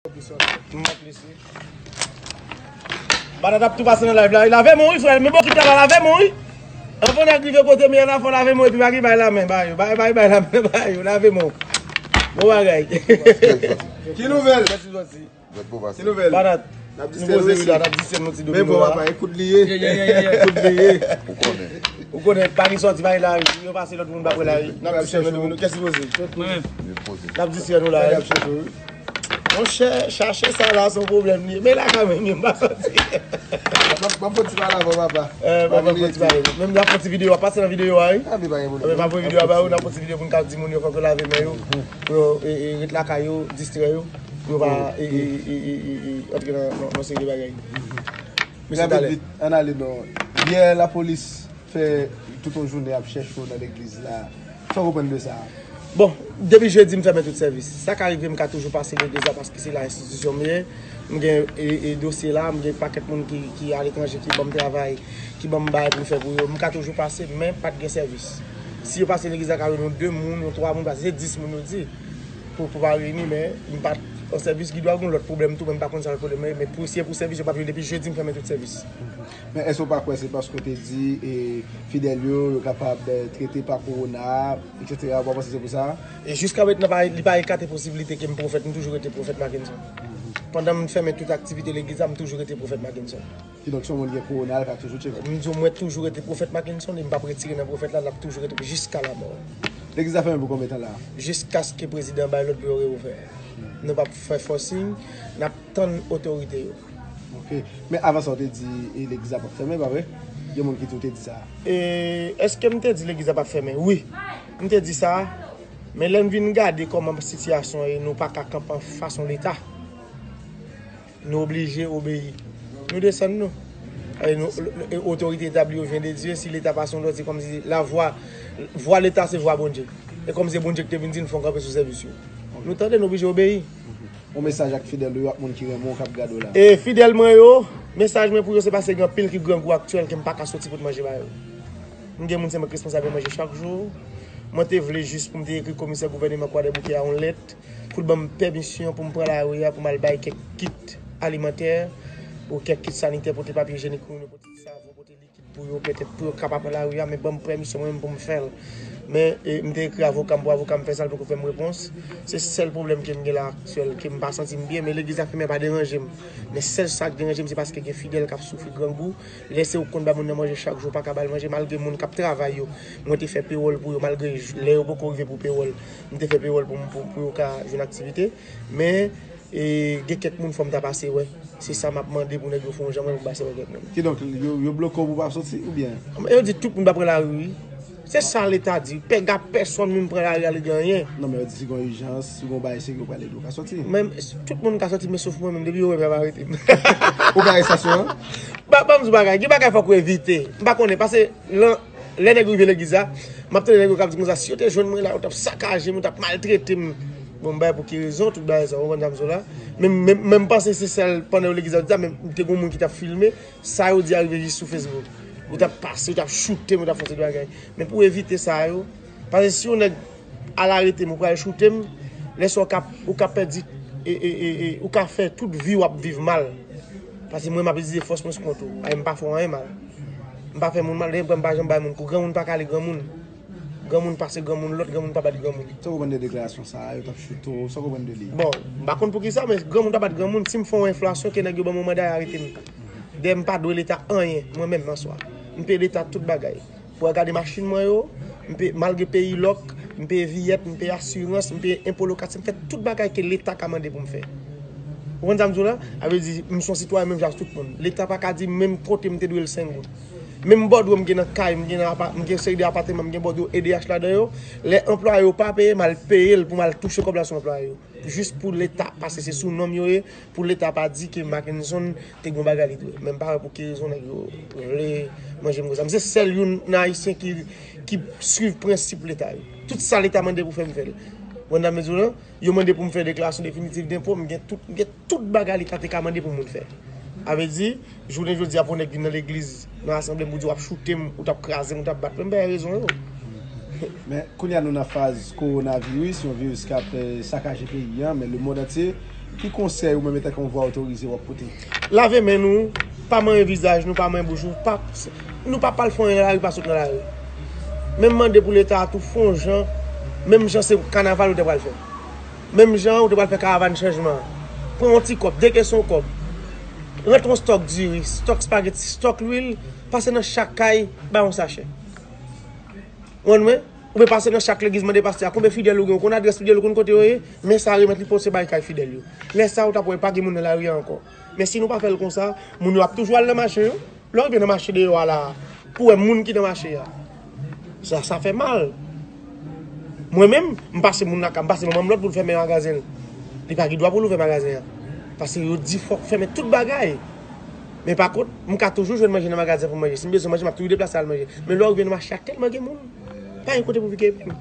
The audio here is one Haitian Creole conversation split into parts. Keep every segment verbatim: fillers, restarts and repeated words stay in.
M ap lese. Banat ap tou pase nan live la wi. Lave men w wi, frè. Men bokit la, lave men w wi. Anvan nèg rive kote m ye la, fò lave men w epi pa gen bay la men. Ba yo, bay, bay, bay la men, ba yo, lave men w. Bon bagay. Ki nouvèl? Kèsi sòti? Ki nouvèl? Banat. N ap distrè nou mesye. N ap distrè nou ti domido la. Men bon, papa, ekout li ye. Ekout li ye. Ou konnen. Ou konnen, pa gen sòti, pa gen lari. Yo pase lòt moun pa pran lari. N ap distrè nou domino. Kèsi poze? Mwen menm. N ap distrè nou la. N ap chèche wi. Monchè, chache sa la se yon pwoblèm li ye. Men la kanmenm, m pa santi. M ap, m ap fè ti pale avè w, papa. Eh, papa, fè ti pale. Menm n ap fè ti videyo, ap pase nan videyo a, wi. Ah, men pa gen pwoblèm. N ap fè videyo a ba yo, n ap fè ti videyo pou n ka di moun yo fòk yo lave men yo, pou yo, e, e, ret lakay yo, distrè yo, pou yo pa, e, e, e, e, e, e, antre nan, nan, nan seri de bagay. Mesye, talè. Rapid vit, ann ale non. Yè, lapolis fè tout yon jounen ap chèche w nan legliz la. Sa w konprann de sa? Bon, depi jedi m fèmen tout sèvis. Sa ka rive m ka toujou pase legliz la paske se la enstitisyon m ye. M gen, e, e, dosye la, m gen pakèt moun ki, ki aletranje ki ban m travay, ki ban m bagay pou m fè pou yo. M ka toujou pase, men pa t gen sèvis. Si yo pase legliz la, ka jwenn yon de moun, yon twa moun, paske se dis moun yo di pou, pou pa reyini, men m pa t an sèvis. Gen dwa gen lòt pwoblèm tou, men m pa konn sa lòt pwoblèm nan ye. Men pou, si se pou sèvis, yo p ap jwenn depi jedi m fèmen tout sèvis. Men èske w pa kwè se paske w te di, e, fidèl yo, yo kapab, e, trete pa kowona, etsetera, ou pa panse se pou sa? E jiska mentnan, pa, li pa ekate posiblite ke m pwofèt, m toujou rete pwofèt Mackenson. Pandan m fèmen tout aktivite legliz la, m toujou rete pwofèt Mackenson. Kidonk, si yon moun gen kowona, l ka toujou tcheke. M di w, mwen toujou rete pwofèt Mackenson, e m p ap retire nan pwofèt la, l ap toujou rete jiska lamò. Legliz la fèmen pou konbyen tan la? Jiskaske prezidan bay lòd pou yo reouvè. Nou p ap fè forcing, n ap tann otorite yo. Ok. Men avan sa, w te di, e, legliz la p ap fèmen, pa vre? Gen moun ki di w te di sa. E, èske m te di legliz la p ap fèmen? Wi. M te di sa. Men lè n vin gade kòman sitiyasyon ye, nou pa ka kanpe anfas yon Leta. Nou oblije obeyi. Nou desann nou. E nou, e, otorite etabli yo vyen de Dye. Si Leta pase yon lòd, se kòmsi lavwa, vwa Leta se vwa Bondye. E kòmsi se Bondye ki te vin di n fò n kanpe sou sèvis yo. Nou tande, nou oblije obeyi. Yon mesaj ak fidèl ou yo ak moun ki renmen w k ap gade w la. E fidèl mwen yo, mesaj mwen pou yo se paske gen anpil ki grangou aktyèl ke m pa ka soti pou t manje ba yo. M gen moun se mwen k responsab yo manje chak jou. Mwen te vle jis pou m te ekri komisè gouvèneman Kwadèboukè a yon lèt pou l ban m pèmisyon pou m pran lari a pou m al bay kèk kit alimantè ou kèk kit sanitè, pote papye ijyenik pou yo, pote ti savon, pote likid pou yo, petèt pou yo ka pa pran lari a, men ban m pèmisyon mwen menm pou m fè l. Men, e, m te ekri avoka m pou avoka m fè sa, l poko fè m repons. Se sèl pwoblèm ke m gen la aktyèl, ke m pa santi m byen, men legliz la fèmen pa deranje m. Men sèl sa k deranje m, se paske gen fidèl k ap soufri grangou. Lè se ou k konn ba moun nan manje chak jou, ou pa ka ba l manje, malgre moun k ap travay yo, mwen te fè pewòl pou yo, malgre lè yo poko rive pou pewòl, m te fè pewòl pou, pou, pou yo ka jwenn aktivite. Men, e, gen kèk moun fò m ta pase wè. Se sa m ap mande pou nèg yo fè yon jan mwen pou m pase wè kèk moun. Kidonk, yo, yo bloke w pou w pa soti, oubyen? Yo di tout moun pa pran lari, wi. Se sa Leta di. Pèga pèsonn moun pran lari a, li gen anyen. Non, men yo di si gen ijans, si gen bagay serye, yo pral ede w ka soti. Men tout moun ka soti, men sof mwen menm, depi yo wè m, y ap arete m. Ou gen arestasyon an? Ba, ban m di w bagay, gen bagay fòk ou evite. M pa konnen, pase lan, lè nèg yo rive legliz la, m ap tande nèg yo k ap di konsa, si yo te jwenn mwen la, yo t ap sakaje m, yo t ap maltrete m. Bon, m bay pou ki rezon, tout bagay sa, ou konprann sa m di w la. Men, men, men m panse se sèl pandan yo legliz la, yo di sa, men te gen moun ki t ap filme, sa yo di a rive jis sou Facebook. Yo t ap pase, yo t ap choute m, yo t ap fè tout bagay. Men pou evite sa yo, paske si yon nèg al arete m, ou pral choute m, lè sa ou ka, ou ka pèdi, e, e, e, e, ou ka fè tout vi w ap viv mal. Paske mwen, m ap itilize fòs mwen sou kont ou. Ay, m pa fè w anyen mal. M pa fè moun mal, dayè m pa janm bay moun kou. Granmoun pa kale granmoun. Granmoun pase granmoun, lòt granmoun pa bat granmoun. Sa w konprann de deklarasyon sa a, yo t ap choute w, sa w konprann de li? Bon, m pa konn poukisa, men granmoun pa bat granmoun. Si m fè yon enfrasyon, ke nèg yo ban m yon manda, y arete m. Dayè m pa dwe Leta anyen, mwen menm an swa. M peye Leta tout bagay. Pou w gade machin mwen yo, m pe, malgre peyi lòk, m peye viyèt, m peye asirans, m peye enpo lokatè, m fè tout bagay ke Leta ka mande pou m fè. Ou konprann sa m di w la? Sa vle di, m se yon sitwayen menm jan ak tout moun. Leta pa ka di menm kote m te dwe l senk goud. Menm bòdwo m gen nan kay, m gen nan apa-, m gen seri de apatman, m gen bòdwo E D H ladan yo. Lè anplwaye yo pa peye, m al peye l pou m al touche kòb la sou anplwaye yo. Jis pou Leta, paske se sou non m yo ye, pou Leta pa di ke Mackenson te gen yon bagay li dwe. Men m pa wè pou ki rezon nèg yo vle manje m konsa. M se sèl youn nan Ayisyen ki, ki swiv prensip Leta yo. Tout sa Leta mande pou fè, m fè l. Ou konprann sa m di w lan? Yo mande pou m fè deklarasyon definitif denpo, m gen tout, m gen tout bagay Leta te ka mande pou moun fè. Sa vle di, jounen jodi a pou nèg vin nan legliz, nan asanble m pou di w ap choute m, ou t ap kraze m, ou t ap bat mwen, m bay rezon yo. Men kounye a nou nan faz kowonaviris, yon viris k ap, eh, sakaje peyi a, men lemonn antye Ki konsèy ou menm, antanke yon vwa otorize, w ap pote? Lave men nou, pa manyen vizaj nou, pa manyen bouch nou, pa, nou pa pral fè anyen nan lari, pa sot nan lari. Menm mande pou Leta a tou fè yon jan, menm jan se kanaval ou te pral fè. Menm jan ou te pral fè karavàn chanjman an. Pran yon ti kòb, de kèson kòb. Rantre yon stòk diri, stòk spageti, stòk lwil, pase nan chak kay, bay yon sachè. Ou konprann mwen? Oubyen pase nan chak legliz, mande pastè a konbyen fidèl ou gen, ou konn adrès fidèl ou, konn kote yo ye, men sa remèt li, pote bay kay fidèl yo. Lè sa a, ou t ap wè pa gen moun nan lari a ankò. Men si nou pa fè l konsa, moun yo ap toujou al nan mache yo. Lè w rive nan mache deyò a la a, pou w wè moun ki nan mache a. Sa, sa fè mal. Mwen menm, m pase moun lakay, m pase manman m lòd pou l fèmen magazen l. Li pa gen dwa pou l ouvè magazen an. Paske yo di fòk fèmen tout bagay. Men pa kont, m ka toujou jwenn manje nan magazen pou m manje. Si m bezwen manje, m ap toujou deplase al manje. Men lè w rive nan mache a, tèlman gen moun. Pa gen kote pou piken epi.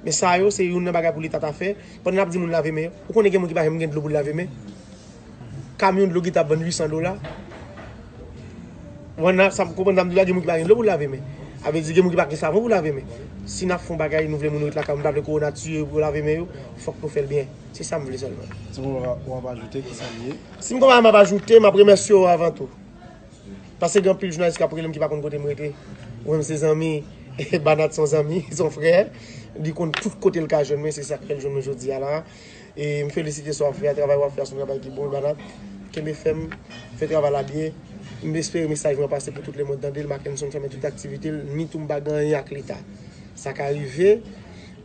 Men sa yo, se youn nan bagay pou Leta ta fè. Pandan n ap di moun lave men yo, ou konnen gen moun ki pa janm gen dlo pou l lave men. Kamyon dlo ki t ap vann uit san dola. Ou konprann sa m konprann sa m di la, gen moun ki pa gen dlo pou lave men. Sa vle di gen moun ki pa gen savon pou lave men. Si n ap fè yon bagay, nou vle moun yo ret lakay yo, nou pa vle kowona tiye yo pou yo lave men yo, fòk nou fè l byen. Se sa m vle sèlman. Si w ap ajoute, ki sa l ye? Si m gen yon bagay m ap ajoute, m ap remèsye w avan tou. Paske gen anpil jounalis k ap rele m ki pa konn kote m rete. Ou menm se zanmi, Banat se yon zanmi, se yon frè. Li konn tout kote l ka jwenn mwen, se sa k fè l jwenn mwen jodi a la. E m felisite sa w ap fè a, travay w ap fè a se yon travay ki bon, Banat. Kenbe fèm, fè travay la byen. M espere mesaj mwen pase pou tout lemonn tande l. Mackenson fèmen tout aktivite l, ni tou m pa gen anyen ak Leta. Sa ka rive,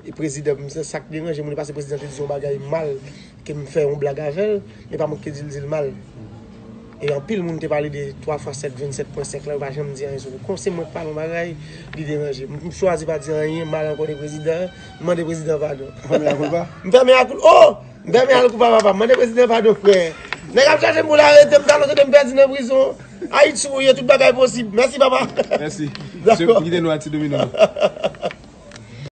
e prezidan, m, se sa k deranje moun, e pase prezidan te di yon bagay mal, ke m fè yon blag avè l, men pa mwen ki te di l di l mal. E anpil moun te pale de twa fwa sèt vennsèt pwen senk la, yo pa janm di anyen sou li. Kon se mwen k pale yon bagay, li deranje. M, m chwazi pa di anyen mal ankò de prezidan an, m mande prezidan an padon. Ou fèmen a koulpa? M fèmen a koul-, oh! M fèmen a koulpa, papa. M mande prezidan an padon, frè. Nèg ap chache m pou l arete m, talon tande m pèdi nan prizon. Ayiti ou ye, tout bagay posib. Mèsi, papa. Mèsi. Dakò. M kite nou a ti domino.